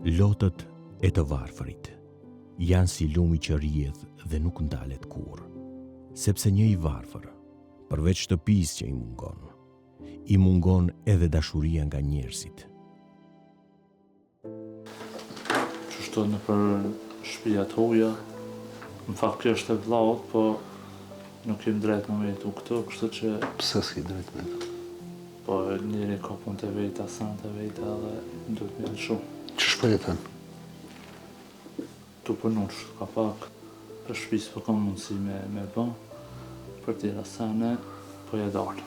Lotët e të varfërit janë si lumi që rrjedh dhe nuk ndalet kurrë, sepse një i varfër, përveç shtëpisë që i mungon, i mungon edhe dashuria nga njerëzit. Qështu nëpër shpija të huja, në fakt kjo është e vllaut, po nuk kem drejt me jetu këtu, kështu që... Pse s'ki drejt me jetu? Po njeri ka punët e veta, senet e veta edhe duhet me lëshu. Qysh po jeton? Tu punu qështu ka pak, për shpi s'po kam mundësi me, me ba, për tjera sene, po ja dal.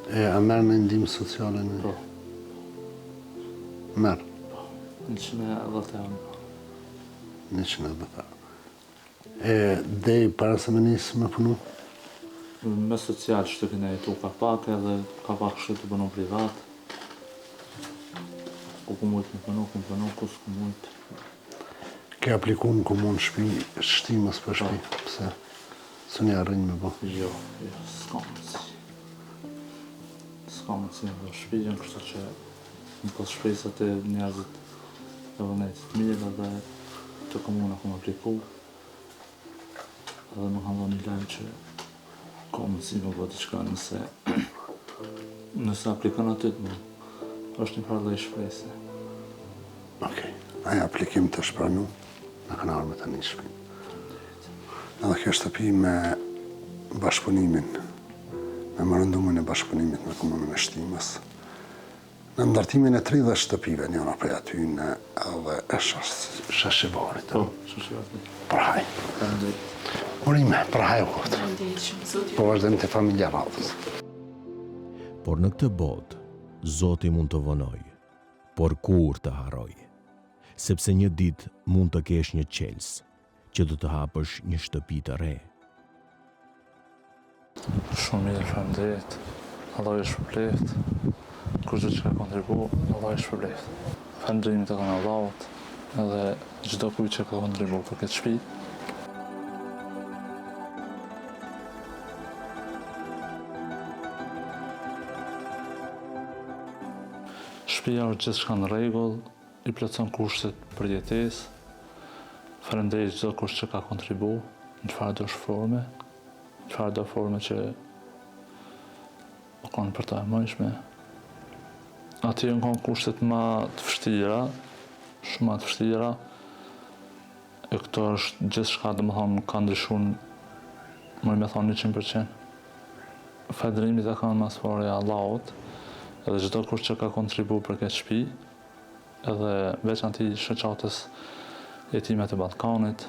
E, a merr një ndihmë sociale në? Po. Merr? Po, 110 euro. 110 euro. E, dej para se me nisë me punu? Me social qështu kena jetu ka pak edhe ka pak kështu tu punu privat. Ku kum mujt me punu, kum punu, ku s'kum mujt. Ke apliku në komunë shpi, Shtimes për shpi, po. pse? S'un ja arrin me bo? Jo, jo, s'ka mundësi. S'ka mundësi me bo shpijën, kështu që më pas shpresa te njerëzit e vullnetit mirë edhe te komuna kum apliku edhe më kanë dhënë një lajm që ka mundësi me bo diçka nëse nëse aplikon aty të është një farë lloj shprese. Okej, ai aplikim të është pranu, na kanë ardhë me të një shpi. Edhe kjo shtëpi me bashkëpunimin, memorandumin e bashkëpunimit me komunën e Shtimes, Në ndërtimin e 30 shtëpive, njëra prej atyne edhe e Shashivarit. Po, Shashivarit. Për hajr. Faleminderit. Urime, për hajr u koftë. Po vazhdojmë te familja e radhës. Por në këtë botë, Zoti mund të vonojë, por kurrë të harrojë. Sepse një ditë mund të kesh një çelës, që do të hapësh një shtëpi të re. Shumë mirë, faleminderit. Allahu ju shpërbleft. Kushdo që ka kontribu, Allahu ju shpërbleft. Falënderimi i takon Allahut edhe çdo kujt që ka kontribu për këtë shtëpi. Shpia është gjithçka në rregull, i plotëson kushtet për jetesë. Faleminderit çdo kush që ka kontribu në çfarëdo forme, në çfarëdo forme që u konë për ta e mujshme. Aty janë konë kushtet ma të vështira, shumë ma të vështira. E këto është gjithçka, domethonë, ka ndryshu, muj me thonë 100%. Falënderimi i takon ma s'pari Allahut, edhe çdo kush që ka kontribu për këtë shtëpi, edhe veçanti shoqatës Jetimet e Ballkanit.